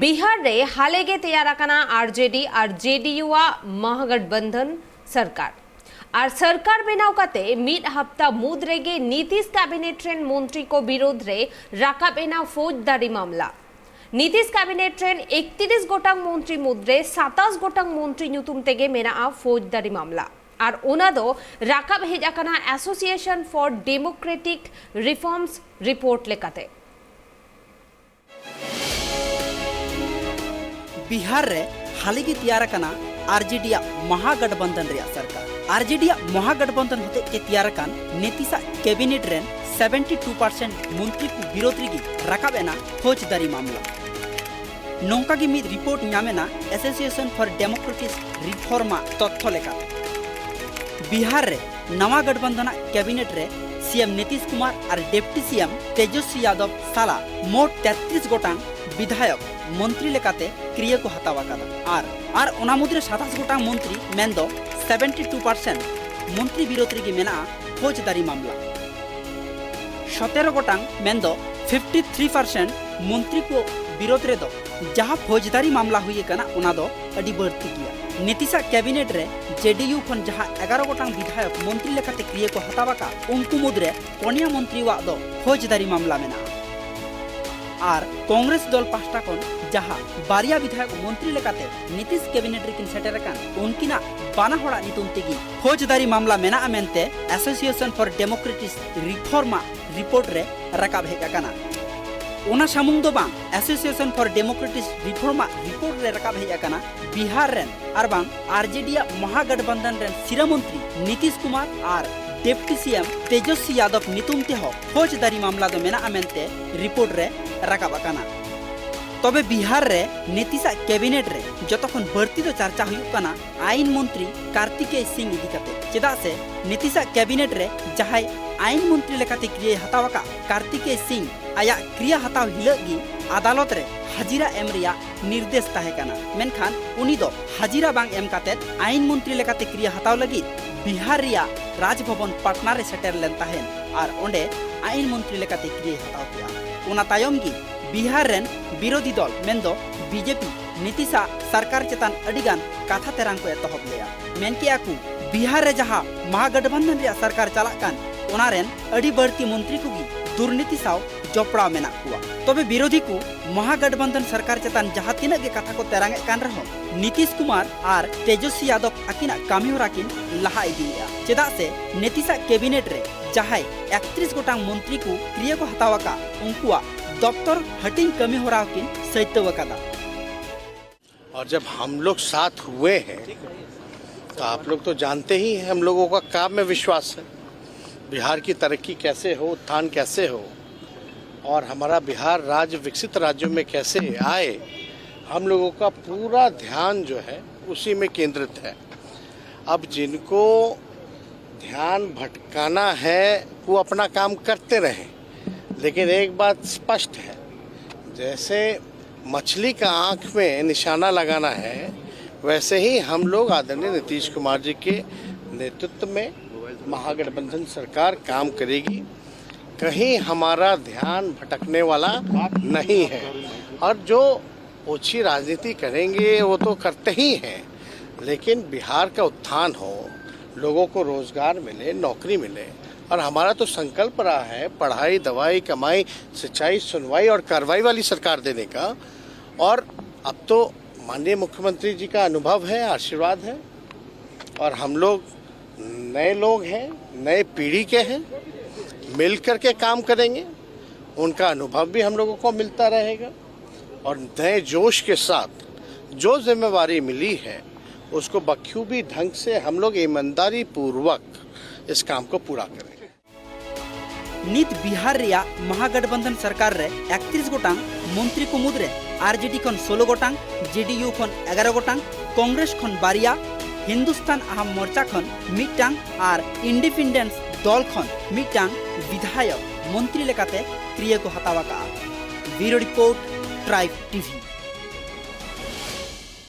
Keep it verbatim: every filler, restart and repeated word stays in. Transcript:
ᱵᱤᱦᱟᱨ ᱨᱮ ᱦᱟᱞᱮ ᱜᱮ ᱛᱮᱭᱟᱨ ᱟᱠᱟᱱᱟ ᱟᱨᱡᱮᱰᱤ ᱟᱨ ᱡᱮᱰᱤᱭᱩ ᱟᱜ ᱢᱚᱦᱟᱜᱚᱴᱵᱚᱱᱫᱷᱚᱱ ᱥᱚᱨᱠᱟᱨ᱾ ᱟᱨ ᱥᱚᱨᱠᱟᱨ ᱵᱮᱱᱟᱣ ᱠᱟᱛᱮ ᱢᱤᱫ ᱦᱟᱯᱛᱟ ᱢᱩᱫᱽ ᱨᱮᱜᱮ ᱱᱤᱛᱤᱥ ᱠᱮᱵᱤᱱᱮᱴ ᱨᱮᱱ ᱢᱚᱱᱛᱨᱤ ᱠᱚ ᱵᱤᱨᱳᱫᱷ ᱨᱮ ᱨᱟᱠᱟᱵ ᱮᱱᱟ ᱯᱷᱳᱡᱽᱫᱟᱨᱤ ᱢᱟᱢᱞᱟ᱾ ᱱᱤᱛᱤᱥ ᱠᱮᱵᱤᱱᱮᱴ ᱨᱮᱱ ᱮᱠᱛᱤᱨᱤᱥ ᱜᱚᱴᱟᱝ ᱢᱚᱱᱛᱨᱤ ᱢᱩᱫᱽᱨᱮ ᱥᱟᱛᱟᱥ ᱜᱚᱴᱟᱝ ᱢᱚᱱᱛᱨᱤ ᱧᱩᱛᱩᱢ ᱛᱮᱜᱮ ᱢᱮᱱᱟᱜᱼᱟ ᱯᱷᱳᱡᱽᱫᱟᱨᱤ ᱢᱟᱢᱞᱟ᱾ ᱟᱨ ᱚᱱᱟ ᱫᱚ ᱨᱟᱠᱟᱵ ᱦᱮᱡ ᱟᱠᱟᱱᱟ Association for Democratic Reforms report ᱞᱮᱠᱟᱛᱮ᱾ ᱵᱤᱦᱟᱨ ᱨᱮ ᱦᱟᱞᱮ ᱜᱮ ᱛᱮᱭᱟᱨ ᱟᱠᱟᱱᱟ ᱟᱨᱡᱮᱰᱤ ᱟᱜ ᱢᱚᱦᱟᱜᱚᱴᱵᱚᱱᱫᱷᱚᱱ ᱨᱮᱭᱟᱜ ᱥᱚᱨᱠᱟᱨ᱾ ᱟᱨᱡᱮᱰᱤ ᱟᱜ ᱢᱚᱦᱟᱜᱚᱴᱵᱚᱱᱫᱷᱚᱱ ᱦᱚᱛᱮᱡ ᱛᱮ ᱛᱮᱭᱟᱨ ᱟᱠᱟᱱ ᱱᱤᱛᱤᱥᱟᱜ ᱠᱮᱵᱤᱱᱮᱴ ᱨᱮᱱ ᱥᱮᱵᱷᱮᱱᱴᱤ ᱴᱩ ᱯᱟᱨᱥᱮᱱᱴ ᱢᱚᱱᱛᱨᱤ ᱠᱚ ᱵᱤᱨᱳᱫᱷ ᱨᱮᱜᱮ ᱨᱟᱠᱟᱵ ᱮᱱᱟ ᱯᱷᱳᱡᱽᱫᱟᱨᱤ ᱢᱟᱢᱞᱟ᱾ ᱱᱚᱝᱠᱟ ᱜᱮ ᱢᱤᱫ ᱨᱤᱯᱳᱨᱴ ᱧᱟᱢ ᱮᱱᱟ Association for Democratic Reform ᱟᱜ ᱛᱚᱛᱛᱷᱚ ᱞᱮᱠᱟᱛᱮ᱾ ᱵᱤᱦᱟᱨ ᱨᱮ ᱱᱟᱣᱟ ᱜᱚᱴᱵᱚᱱᱫᱷᱚᱱᱟᱜ ᱠᱮᱵᱤᱱᱮᱴ ᱨᱮ ᱥᱤ ᱮᱢ ᱱᱤᱛᱤᱥ ᱠᱩᱢᱟᱨ ᱟᱨ ᱰᱮᱯᱴᱤ ᱥᱤ ᱮᱢ ᱛᱮᱡᱚᱥᱣᱤ ᱭᱟᱫᱚᱵ ᱥᱟᱞᱟᱜ ᱢᱳᱴ ᱛᱮᱛᱨᱤᱥ ᱜᱚᱴᱟᱝ ᱵᱤᱫᱷᱟᱭᱚᱠ ᱢᱚᱱᱛᱨᱤ ᱞᱮᱠᱟᱛᱮ ᱠᱨᱤᱭᱟᱹ ᱠᱚ ᱦᱟᱛᱟᱣ ᱟᱠᱟᱫᱟ᱾ ᱟᱨ, ᱟᱨ ᱚᱱᱟ ᱢᱩᱫᱽᱨᱮ ᱥᱟᱛᱟᱥ ᱜᱚᱴᱟᱝ ᱢᱚᱱᱛᱨᱤ, ᱢᱮᱱᱫᱚ ᱥᱮᱵᱷᱮᱱᱴᱤ ᱴᱩ ᱯᱟᱨᱥᱮᱱᱴ ᱢᱚᱱᱛᱨᱤ ᱵᱤᱨᱳᱫᱷ ᱨᱮᱜᱮ ᱢᱮᱱᱟᱜᱼᱟ ᱯᱷᱳᱡᱽᱫᱟᱨᱤ ᱢᱟᱢᱞᱟ᱾ ᱥᱚᱛᱮᱨᱚ ᱜᱚᱴᱟᱝ, ᱢᱮᱱᱫᱚ ᱯᱷᱤᱯᱴᱤ ᱛᱷᱨᱤ ᱯᱟᱨᱥᱮᱱᱴ ᱢᱚᱱᱛᱨᱤ ᱠᱚ ᱵᱤᱨᱳᱫᱷ ᱨᱮᱫᱚ ᱡᱟᱦᱟᱸ ᱯᱷᱳᱡᱽᱫᱟᱨᱤ ᱢᱟᱢᱞᱟ ᱦᱩᱭ ᱟᱠᱟᱱᱟ, ᱚᱱᱟ ᱫᱚ ᱟᱹᱰᱤ ᱵᱟᱹᱲᱛᱤ ᱜᱮᱭᱟ᱾ ᱱᱤᱛᱤᱥᱟᱜ ᱠᱮᱵᱤᱱᱮᱴ ᱨᱮ ᱡᱮᱰᱤᱭᱩ ᱠᱷᱚᱱ ᱡᱟᱦᱟᱸ ᱮᱜᱟᱨᱚ ᱜᱚᱴᱟᱝ ᱵᱤᱫᱷᱟᱭᱚᱠ ᱢᱚᱱᱛᱨᱤ ᱞᱮᱠᱟᱛᱮ ᱠᱨᱤᱭᱟᱹ ᱠᱚ ᱦᱟᱛᱟᱣ ᱟᱠᱟᱫ, ᱩᱱᱠᱩ ᱢᱩᱫᱽᱨᱮ ᱯᱚᱱᱭᱟ ᱢᱚᱱᱛᱨᱤᱣᱟᱜ ᱫᱚ ᱯᱷᱳᱡᱽᱫᱟᱨᱤ ᱢᱟᱢᱞᱟ ᱢᱮᱱᱟᱜᱼᱟ᱾ ᱟᱨ ᱠᱚᱝᱜᱨᱮᱥ ᱫᱚᱞ ᱯᱟᱦᱴᱟ ᱠᱷᱚᱱ ᱡᱟᱦᱟᱸ ᱵᱟᱨᱭᱟ ᱵᱤᱫᱷᱟᱭᱚᱠ ᱢᱚᱱᱛᱨᱤ ᱞᱮᱠᱟᱛᱮ ᱱᱤᱛᱤᱥ ᱠᱮᱵᱤᱱᱮᱴ ᱨᱮᱠᱤᱱ ᱥᱮᱴᱮᱨ ᱟᱠᱟᱱ, ᱩᱱᱠᱤᱱᱟᱜ ᱵᱟᱱᱟ ᱦᱚᱲᱟᱜ ᱧᱩᱛᱩᱢ ᱛᱮᱜᱮ ᱯᱷᱳᱡᱽᱫᱟᱨᱤ ᱢᱟᱢᱞᱟ ᱢᱮᱱᱟᱜᱼᱟ ᱢᱮᱱᱛᱮ Association for Democratic Reform ᱟᱜ ᱨᱤᱯᱳᱨᱴ ᱨᱮ ᱨᱟᱠᱟᱵ ᱦᱮᱡ ᱟᱠᱟᱱᱟ᱾ ᱚᱱᱟ ᱥᱩᱢᱩᱝ ᱫᱚ ᱵᱟᱝ, Association for Democratic Reform ᱟᱜ ᱨᱤᱯᱳᱨᱴ ᱨᱮ ᱨᱟᱠᱟᱵ ᱦᱮᱡ ᱟᱠᱟᱱᱟ, ᱵᱤᱦᱟᱨ ᱨᱮᱱ ᱟᱨ ᱵᱟᱝ ᱟᱨᱡᱮᱰᱤ ᱟᱜ ᱢᱚᱦᱟᱜᱚᱴᱵᱚᱱᱫᱷᱚᱱ ᱨᱮᱱ ᱥᱤᱨᱟᱹ ᱢᱚᱱᱛᱨᱤ ᱱᱤᱛᱤᱥ ᱠᱩᱢᱟᱨ ᱟᱨ ᱰᱮᱯᱴᱤ ᱥᱤ ᱮᱢ ᱛᱮᱡᱚᱥᱣᱤ ᱭᱟᱫᱚᱵ ᱧᱩᱛᱩᱢ ᱛᱮᱦᱚᱸ ᱯᱷᱳᱡᱽᱫᱟᱨᱤ ᱢᱟᱢᱞᱟ ᱫᱚ ᱢᱮᱱᱟᱜᱼᱟ ᱢᱮᱱᱛᱮ ᱨᱤᱯᱳᱨᱴ ᱨᱮ ᱨᱟᱠᱟᱵ ᱟᱠᱟᱱᱟ᱾ ᱛᱚᱵᱮ ᱵᱤᱦᱟᱨ ᱨᱮ ᱱᱤᱛᱤᱥᱟᱜ ᱠᱮᱵᱤᱱᱮᱴ ᱨᱮ ᱡᱚᱛᱚ ᱠᱷᱚᱱ ᱵᱟᱹᱲᱛᱤ ᱫᱚ ᱪᱟᱨᱪᱟ ᱦᱩᱭᱩᱜ ᱠᱟᱱᱟ ᱟᱭᱤᱱ ᱢᱚᱱᱛᱨᱤ ᱠᱟᱨᱛᱤᱠᱮᱭ ᱥᱤᱝ ᱤᱫᱤ ᱠᱟᱛᱮ᱾ ᱪᱮᱫᱟᱜ ᱥᱮ ᱱᱤᱛᱤᱥᱟᱜ ᱠᱮᱵᱤᱱᱮᱴ ᱨᱮ ᱡᱟᱦᱟᱸᱭ ᱟᱭᱤᱱ ᱢᱚᱱᱛᱨᱤ ᱞᱮᱠᱟᱛᱮ ᱠᱨᱤᱭᱟᱹᱭ ᱦᱟᱛᱟᱣ ᱟᱠᱟᱫ ᱠᱟᱨᱛᱤᱠᱮᱭ ᱥᱤᱝ ᱟᱭᱟᱜ ᱠᱨᱤᱭᱟ ᱦᱟᱛᱟᱣ ᱦᱤᱞᱳᱜ ᱜᱮ ᱟᱫᱟᱞᱚᱛ ᱨᱮ ᱦᱟᱡᱤᱨᱟ ᱮᱢ ᱨᱮᱭᱟᱜ ᱱᱤᱨᱫᱮᱥ ᱛᱟᱦᱮᱸ ᱠᱟᱱᱟ᱾ ᱢᱮᱱᱠᱷᱟᱱ ᱩᱱᱤ ᱫᱚ ᱦᱟᱡᱤᱨᱟ ᱵᱟᱝ ᱮᱢ ᱠᱟᱛᱮ ᱟᱭᱤᱱ ᱢᱚᱱᱛᱨᱤ ᱞᱮᱠᱟᱛᱮ ᱠᱨᱤᱭᱟᱹ ᱦᱟᱛᱟᱣ ᱞᱟᱹᱜᱤᱫ ᱵᱤᱦᱟᱨ ᱨᱮᱭᱟᱜ ᱨᱟᱡᱽᱵᱷᱚᱵᱚᱱ ᱯᱟᱴᱱᱟ ᱨᱮ ᱥᱮᱴᱮᱨ ᱞᱮᱱ ᱛᱟᱦᱮᱸᱱ ᱟᱨ ᱚᱸᱰᱮ ᱟᱭᱤᱱ ᱢᱚᱱᱛᱨᱤ ᱞᱮᱠᱟᱛᱮ ᱠᱨᱤᱭᱟᱹᱭ ᱦᱟᱛᱟᱣ ᱠᱮᱫᱼᱟ᱾ ᱚᱱᱟ ᱛᱟᱭᱚᱢ ᱜᱮ ᱵᱤᱦᱟᱨ ᱨᱮᱱ ᱵᱤᱨᱳᱫᱷᱤ ᱫᱚᱞ ᱢᱮᱱᱫᱚ ᱵᱤᱡᱮᱯᱤ ᱱᱤᱛᱤᱥᱟᱜ ᱥᱚᱨᱠᱟᱨ ᱪᱮᱛᱟᱱ ᱟᱹᱰᱤᱜᱟᱱ ᱠᱟᱛᱷᱟ ᱛᱮᱨᱟᱝ ᱠᱚ ᱮᱛᱚᱦᱚᱵ ᱞᱮᱫᱼᱟ᱾ ᱢᱮᱱ ᱠᱮᱫᱼᱟ ᱠᱚ, ᱵᱤᱦᱟᱨ ᱨᱮ ᱡᱟᱦᱟᱸ ᱢᱚᱦᱟᱜᱚᱴᱵᱚᱱᱫᱷᱚᱱ ᱨᱮᱭᱟᱜ ᱥᱚᱨᱠᱟᱨ ᱪᱟᱞᱟᱜ ᱠᱟᱱ, ᱚᱱᱟ ᱨᱮᱱ ᱟᱹᱰᱤ ᱵᱟᱹᱲᱛᱤ ᱢᱚᱱᱛᱨᱤ ᱠᱚᱜᱮ ᱫᱩᱨᱱᱤᱛᱤ ᱥᱟᱶ ᱡᱚᱯᱲᱟᱣ ᱢᱮᱱᱟᱜ ᱠᱚᱣᱟ᱾ ᱛᱚᱵᱮ ᱵᱤᱨᱳᱫᱷᱤ ᱠᱚ ᱢᱚᱦᱟᱜᱚᱴᱵᱚᱱᱫᱷᱚᱱ ᱥᱚᱨᱠᱟᱨ ᱪᱮᱛᱟᱱ ᱡᱟᱦᱟᱸ ᱛᱤᱱᱟᱹᱜ ᱜᱮ ᱠᱟᱛᱷᱟ ᱠᱚ ᱛᱮᱨᱟᱝ ᱮᱫ ᱠᱟᱱ ᱨᱮᱦᱚᱸ, ᱱᱤᱛᱤᱥ ᱠᱩᱢᱟᱨ ᱟᱨ ᱛᱮᱡᱚᱥᱣᱤ ᱭᱟᱫᱚᱵ ᱟᱹᱠᱤᱱᱟᱜ ᱠᱟᱹᱢᱤᱦᱚᱨᱟ ᱠᱤᱱ ᱞᱟᱦᱟ ᱤᱫᱤᱭᱮᱫᱼᱟ᱾ ᱪᱮᱫᱟᱜ ᱥᱮ ᱱᱤᱛᱤᱥᱟᱜ ᱠᱮᱵᱤᱱᱮᱴ ᱨᱮ ᱡᱟᱦᱟᱸᱭ ᱮᱠᱛᱨᱤᱥ ᱜᱚᱴᱟᱝ ᱢᱚᱱᱛᱨᱤ ᱠᱚ ᱠᱨᱤᱭᱟᱹ ᱠᱚ ᱦᱟᱛᱟᱣ ᱟᱠᱟᱫ, ᱩᱱᱠᱩᱣᱟᱜ ᱫᱚᱯᱛᱚᱨ ᱦᱟᱹᱴᱤᱧ ᱠᱟᱹᱢᱤ ᱦᱚᱨᱟ ᱦᱚᱸᱠᱤᱱ ᱥᱟᱹᱭᱛᱟᱹᱣ ᱟᱠᱟᱫᱟ᱾ और जब हम लोग साथ हुए हैं तो आप लोग तो जानते ही हैं हम लोगों का काम में विश्वास है, बिहार की तरक्की कैसे हो, उत्थान कैसे हो और हमारा बिहार राज्य विकसित राज्यों में कैसे आए, हम लोगों का पूरा ध्यान जो है उसी में केंद्रित है। अब जिनको ध्यान भटकाना है वो अपना काम करते रहें, लेकिन एक बात स्पष्ट है, जैसे मछली का आंख में निशाना लगाना है, वैसे ही हम लोग आदरणीय नीतीश कुमार जी के नेतृत्व में महागठबंधन सरकार काम करेगी। कहीं हमारा ध्यान भटकने वाला नहीं है। और जो ओछी राजनीति करेंगे वो तो करते ही हैं, लेकिन बिहार का उत्थान हो, लोगों को रोजगार मिले, नौकरी मिले। और हमारा तो संकल्प रहा है पढ़ाई, दवाई, कमाई, सिंचाई, सुनवाई और कार्रवाई वाली सरकार देने का। और अब तो माननीय मुख्यमंत्री जी का अनुभव है, आशीर्वाद है, और हम लोग नए लोग हैं, नए पीढ़ी के हैं, मिल करके काम करेंगे। उनका अनुभव भी हम लोगों को मिलता रहेगा और नए जोश के साथ जो जिम्मेवारी मिली है उसको बखूबी ढंग से हम लोग ईमानदारी पूर्वक इस काम को पूरा करेंगे। ᱱᱤᱛ ᱵᱤᱦᱟᱨ ᱨᱮᱭᱟᱜ ᱢᱚᱦᱟᱜᱚᱴᱵᱚᱱᱫᱷᱚᱱ ᱥᱚᱨᱠᱟᱨ ᱨᱮ ᱮᱠᱛᱨᱤᱥ ᱜᱚᱴᱟᱝ ᱢᱚᱱᱛᱨᱤ ᱠᱚ ᱢᱩᱫᱽᱨᱮ ᱟᱨᱡᱮᱰᱤ ᱠᱷᱚᱱ ᱥᱳᱞᱳ ᱜᱚᱴᱟᱝ, ᱡᱮᱰᱤᱭᱩ ᱠᱷᱚᱱ ᱮᱜᱟᱨᱚ ᱜᱚᱴᱟᱝ, ᱠᱚᱝᱜᱨᱮᱥ ᱠᱷᱚᱱ ᱵᱟᱨᱭᱟ, ᱦᱤᱱᱫᱩᱥᱛᱟᱱ ᱟᱦᱟᱢ ᱢᱳᱨᱪᱟ ᱠᱷᱚᱱ ᱢᱤᱫᱴᱟᱝ ᱟᱨ ᱤᱱᱰᱤᱯᱮᱱᱰᱮᱱᱥ ᱫᱚᱞ ᱠᱷᱚᱱ ᱢᱤᱫᱴᱟᱝ ᱵᱤᱫᱷᱟᱭᱚᱠ ᱢᱚᱱᱛᱨᱤ ᱞᱮᱠᱟᱛᱮ ᱠᱨᱤᱭᱟᱹ ᱠᱚ ᱦᱟᱛᱟᱣ ᱟᱠᱟᱫᱼᱟ᱾ ᱵᱤᱭᱩᱨᱳ ᱨᱤᱯᱳᱨᱴ, ᱴᱨᱟᱭᱤᱵᱽ ᱴᱤᱵᱷᱤ᱾